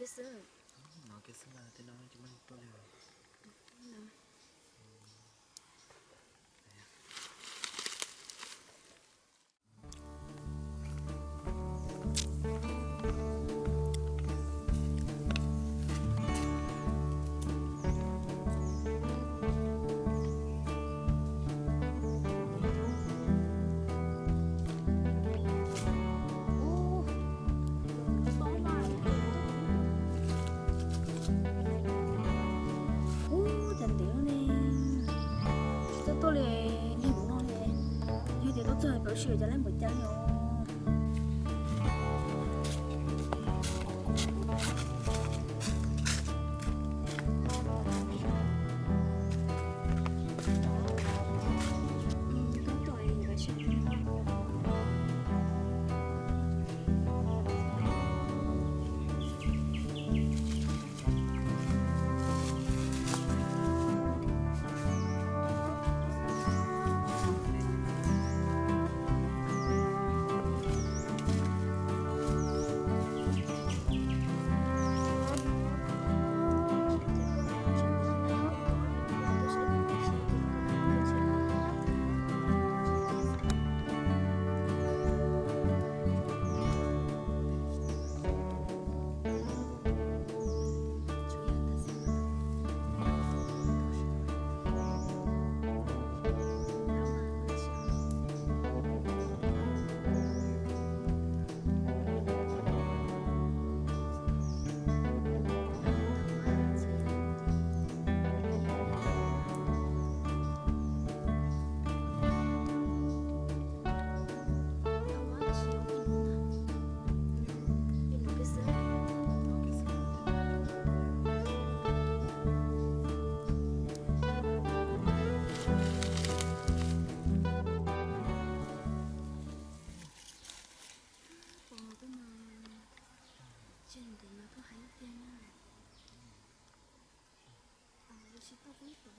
Kiag xwb. Nov kiag xwb mas, tej no tsis muaj neeg tuaj li. Ub, cas ntev ne, tsis tau tuaj li, niag hmo no ne. Yog tias tuaj txog pem ua si cas lawv npaum cas li os. Pom tuaj no, tsis ntev no tuaj hais tiag na. Yuav tsis tau kuv ib tug.